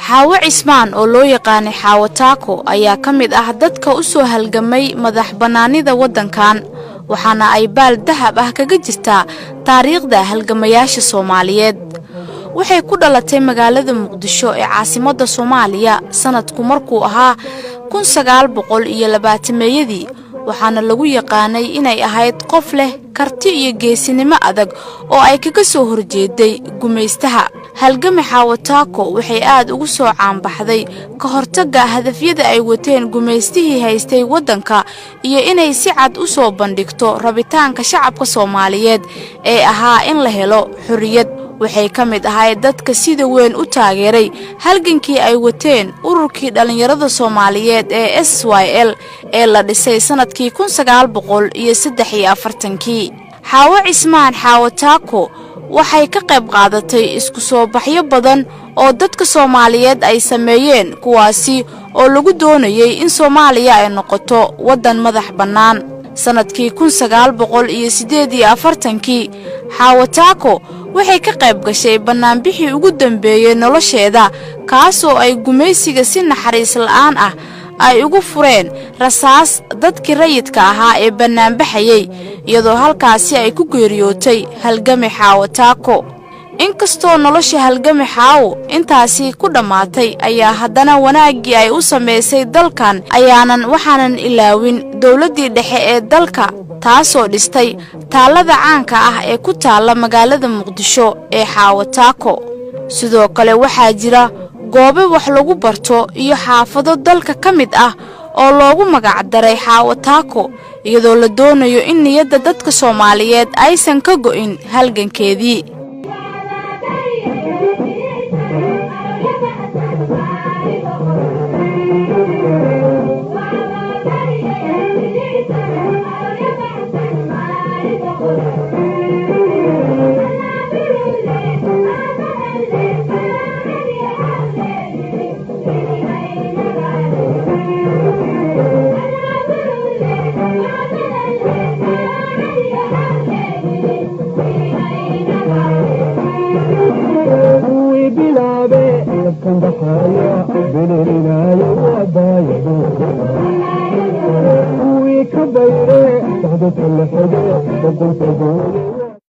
Xaawo Cismaan oo loo yaqaanay Xaawo Taako ayaa ka mid ah dadka u soo halgamay madax bannaanida waddankan, waxaana ay baal dahab ah kaga jirtaa taariikhda halgamayaasha Soomaaliyeed. Waxay ku dhalatay magaalada Muqdisho ee caasimadda Soomaaliya sanadku markuu ahaa 1920-meeyadii, waxaana lagu yaqaanay inay ahayd qof leh karti iyo geesinimo adag oo ay kaga soo horjeeday gumaystaha. Halgami Xaawo Taako waxay aad ugu soo caanbaxday ka hortagga hadafyada ay wateen gumaystihii haystay waddanka iyo inay si cad u soo bandhigto rabitaanka shacabka Soomaaliyeed ee ahaa in la helo xorriyad. Waxay ka mid ahayd dadka sida weyn u taageeray halgankii ay wateen ururkii dhallinyarada Soomaaliyeed ee SYL ee la dhisay sanadkii 1943-kii. Xaawo Cismaan Xaawo Taako waxay ka qayb qaadatay isku soo baxyo badan oo dadka Soomaaliyeed ay sameeyeen, kuwaasi oo lagu doonayay in Soomaaliya ay noqoto waddan madax bannaan. Sanadkii 1948-kii Xaawo Taako waxay ka qayb gashay bannaanbixii ugu dambeeyey nolosheeda, kaasoo ay gumaysiga si naxariis la'aan ah ay ugu fureen rasaas dadkii rayidka ahaa ee bannaanbaxayay, iyadoo halkaasi ay ku geeriyootay halgami Xaawo Taako. Inkastoo nolosha halgami Xaawo intaasi ku dhammaatay, ayaa haddana wanaaggii ay u samaysay dalkan ayaanan waxaanan ilaawin dowladdii dhexe ee dalka, taasoo dhistay taallada caanka ah ee ku taalla magaalada Muqdisho ee Xaawo Taako. Sidoo kale waxaa jira goobo wax lagu barto iyo xaafado dalka ka mid ah oo loogu magacdaray Xaawo Taako, iyadoo la doonayo in niyadda dadka Soomaaliyeed aysan ka go'in halgankeedii.